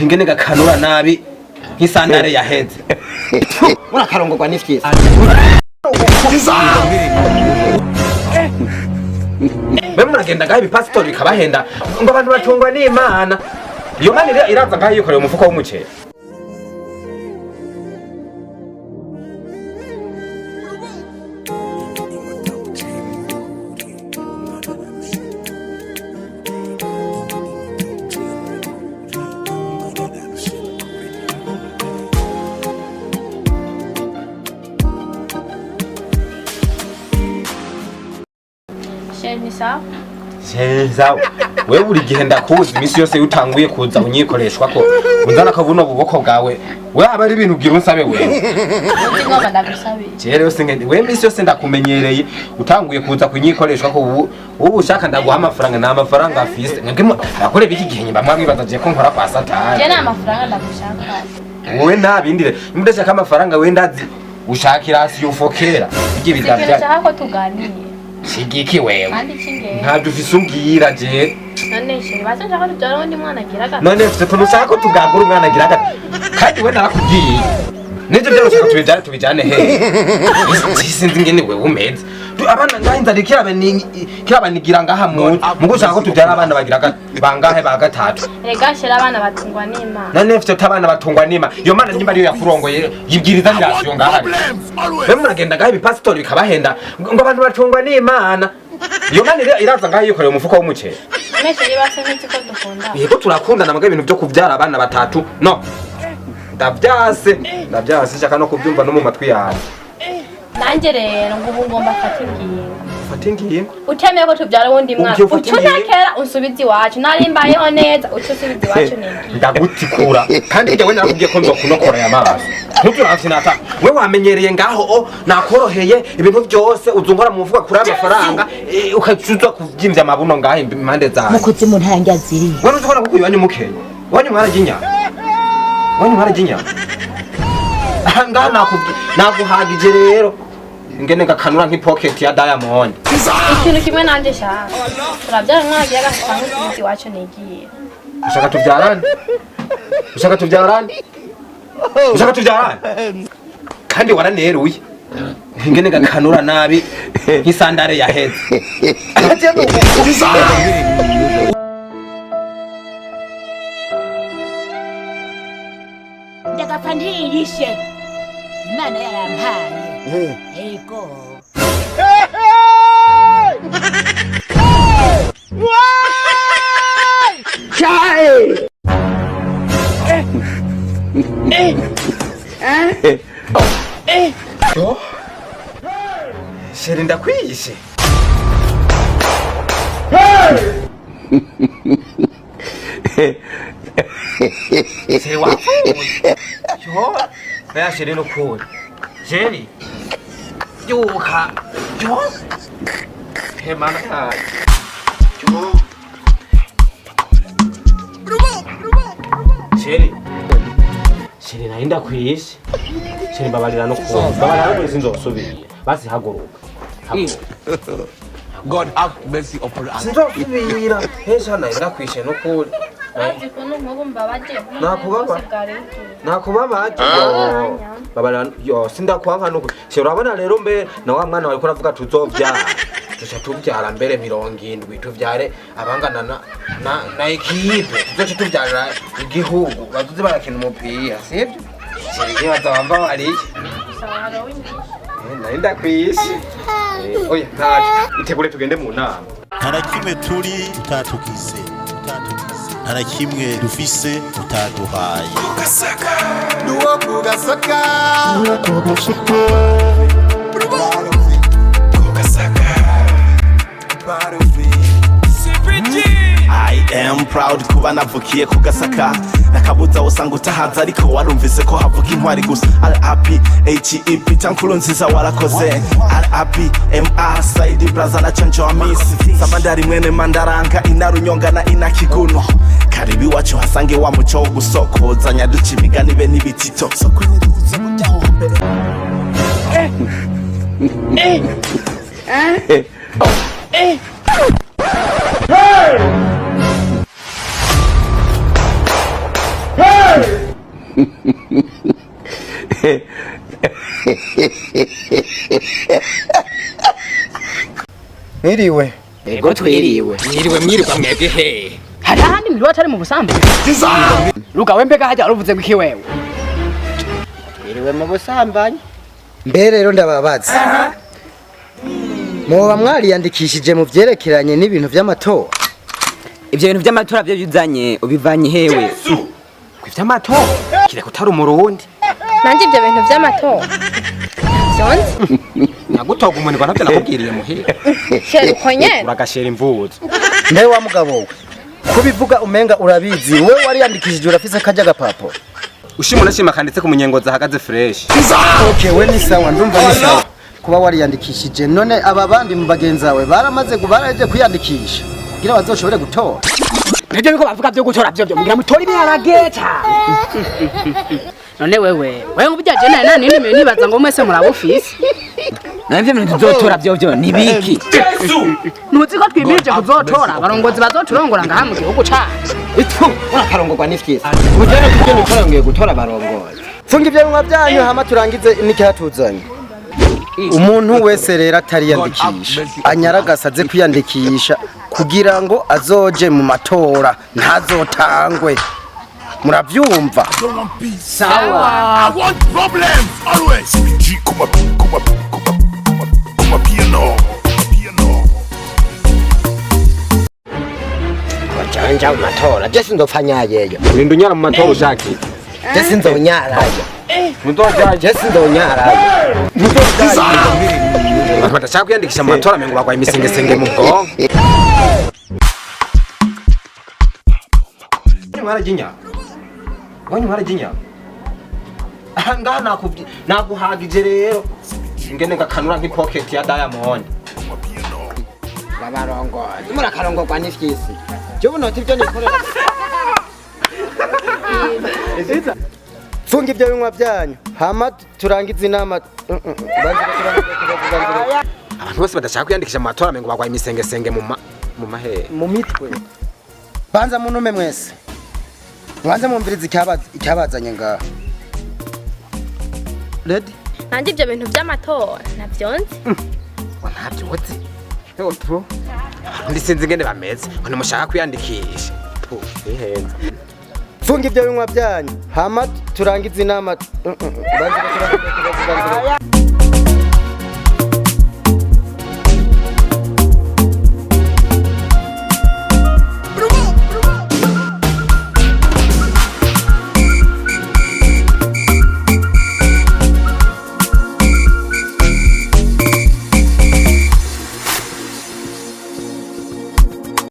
Ingene gakanura nabi nk'isandare yaheze. Murakarongorwa n'ifyisi. Mbe muragenda ngaho ibipasitori bikabahenda ngo abantu batungwa n'Imana. Iyo mana iraza ngaho yikoreye umufuko w'umuceri. Chéri, ni sawa? Seza, wewe buri gihe ndakuzi iminsi yose iyo utanguye kuza unyikoreshwa ko unzana ko buno buboko bwawe, we aba ari ibintu ugira unsabe wewe. Uzi ngomba ndagusabiye. Jewe rero singende we iminsi yose ndakumenyereye utanguye kuza kunyikoreshwa ko ubu ushaka ndaguha amafaranga, nta mafaranga afise. Mwebwe abakore b'iki gihe nyuma mwamwibaza je ko nkora kwa Satani. Je nta mafaranga ndagushaka. Wowe nta bindi rero nimba udashaka amafaranga, we ndazi ushaka irasi yufokera ibyo Ikintu bidavya. nshaka ko tuganira. Shigiki wewe. Kandi cy'ingenzi. Ntabyo ufise umbwira je. None chéri, baze nshaka tubyara undi mwana agira gato. None ufite utuntu ushaka ko tugagura umwana agira gato, kandi we narakubwiye nibyo byose ushaka tubijyane, tubijyane hehe? Sinzi ingene wewe umeze. Abana ngaha inzara kirabanigira ngaha mu mugo, ushaka ko tubyara abana bagira bangahe ba gatatu? Rega chéri, abana batungwa n'Imana. None ufite abana batungwa n'Imana, iyo mana nyimba ariyo yakurongoye yibwiriza nirasiyo ngaha. Mbe muragenda ngaho ibipasitori bikabahenda ngo abantu batungwa n'Imana. Iyo mana iraza ngaho yikoreye umufuko w'umuceri. None chéri, base ntuzi ko dukundana. Yego turakundana, muga ibintu byo kubyara abana batatu no ndabyase, ndabyase, nshaka no kubyumva no mu matwi yanjye. Nanjye rero ngo ubu ngomba afate ingingo. Ufate ingingo. Utemeye ko tubyara uwundi mwana. Ugiye ufate Uca ingingo. untekera unsubize iwacu. Nari mbayeho neza, uca usubiza iwacu ningiye. Ndagutikura kandi njyewe narakubwiye ko nzokunokora aya maso ntuturavye we wamenyereye ngaho o nakoroheye ibintu byose uzungora mu mufuka kuri amafaranga, ukacuza kuvyimvya amabuno ngaho impande zawe. Mukuzimu nta ndya ziriyo. Wewe uzikora kuko iwanyu mukenya, iwanyu mwararya inyama, iwanyu mwararya inyama. Aha ngaha naguhagije rero ingene gakanura nk'ipoketi ya Diamond. Ikintu kimwe nanjye nshaka. Turabyara umwana agira gato cyangwa unsubize iwacu nigiye. Ushaka tubyarane? Ushaka tubyarane? Ushaka tubyarane? Kandi waraneruye ingene gakanura nabi nk'isandare yaheze. Ndagapfa ntiyirishe Imana yarampaye ego. Yo. Chéri, ndakwiye. Chéri wapfuye. Yo. Oya chéri nukuri. Chéri. Byuka. Yo. Hemana. Yo. Chéri. Chéri nari ndakwishe. Chéri mbabarira no kuba. Mbabarira no sinzosubira. Basi haguruka. Haguruka. God have mercy upon us. Sinzosubira. Hesha nari ndakwishe nukuri. Uzi ukuntu nk'ubu mbabaje. Nakubaba. Bwose bwari bugiye. Nakubabaje. Babarira yo sindakwanka nuko. Se urabona rero mbe na wa mwana wariko uravuga tuzovyara. Tuca tuvyara mbere 70 tuvyare abangana na ekipe. Tuzoca tuvyara igihugu bazoze barakina umupira, sivyo? Chéri bazaba bariye. Sawa, hari uwingisha. Nari ndakwishe. Oya ntaco. Itegure tugende mu nama. Nta na kimwe turi utatugize, nta na kimwe dufise utaduhaye. Duo kugasaka. I am proud kuba navukiye ku Gasaka, nakabuza usanga utahaza ariko warumvise ko havuka intwari gusa. RIP HEP tankuru nziza warakoze. RIP MR Saidi Braza na Chanjo Hamisi Samandari mwene Mandaranga inarunyonga na inakiguno. Karibu iwacu hasange wa muco wo gusokozanya duca imigani be n'ibitito. Mwiriwe. Ego twiriwe. Mwiriwe mwirirwa mwebwe he? Hari ahandi mwiriwe atari mu busambo. Ruga we mbega hajya uruvuze ngo iki wewe? Mwiriwe mu busambanyi. Mbe rero ndababaza. Mwoba mwariyandikishije mu vyerekeranye n'ibintu vy'amatora? Ivyo bintu vy'amatora vyo bizanye ubivanye hewe? Ku vy'amatora kireka utari umurundi. Nanjye ibyo bintu by'amatora byonze. Nagutoga umunirwa navyo nakubwiriye muhira. Shera uko nyene. Uragashera imvuzo. Mbe wa mugabo we, kubivuga umenga urabizi, wewe wariyandikishije urafise kajya gapapuro. Ushima unashima kanditse ku munyengozi ahagaze fresh. Okay, we ni sawa, ndumva ni sawa kuba wariyandikishije. None aba bandi mu bagenzi bawe baramaze baraje kwiyandikisha kugira bazoshobore gutora? Nivyo biko bavuga vyo gutora vyo vyo mugira mutora ibiharage cyane. None wewe, wewe ngo burya je nari nani nibaza ngo mwese murabufise. None ivyo bintu tuzotora vyo vyo ni biki? Ntuzi ko twimirije kuzotora abarongozi bazoturongora ngaha mu gihugu cacu. Itu urakarongorwa n'ifyisi. Ubujyane kubyo nikora ngiye gutora abarongozi. Funga ibyo binywa byanyu hama turangize n'icyatuzanye. Umuntu wese rero atariyandikisha anyaragasa aze kwiyandikisha kugira ngo azoje mu matora ntazotangwe. Muravyumva? Sawa. I want problems always. G kuma kuma kuma kuma kuma piano piano. Janja mu matora je sinzopfa nyayeyo. Urinda unyara mu matora ushaki. Je sinzonyarayo. Muzojaje. Je sinzonyarayo. Abantu badashaka kwiyandikisha mu matora mengo bagwaye imisengesenge mu bwonko. Mwarajinya. Wanyu mwarajinya. Aha ngaha naguhagije rero. Ingene ngakanura nk'ipocket ya Diamond. Babarongozi murakarongorwa n'ifyisi. Je bunoti ibyo nikorera. Funga ibyo binywa byanyu hama turangize inama. Abantu bose badashaka kwiyandikisha mu matora mengo bagwaye imisengesenge mu mu mahe. Mu mitwe. Banza munume mwese. Banza mwumvirize icyabazanye ngaha. Ready? Nanjye ibyo bintu by'amatora nabyonze. Ntabyo uzi. Yo ndi sinzi ingene bameze. Ngo nimushaka kwiyandikisha. Puh, bihenze. Funga ibyo binywa byanyu hama turangize inama. Banza.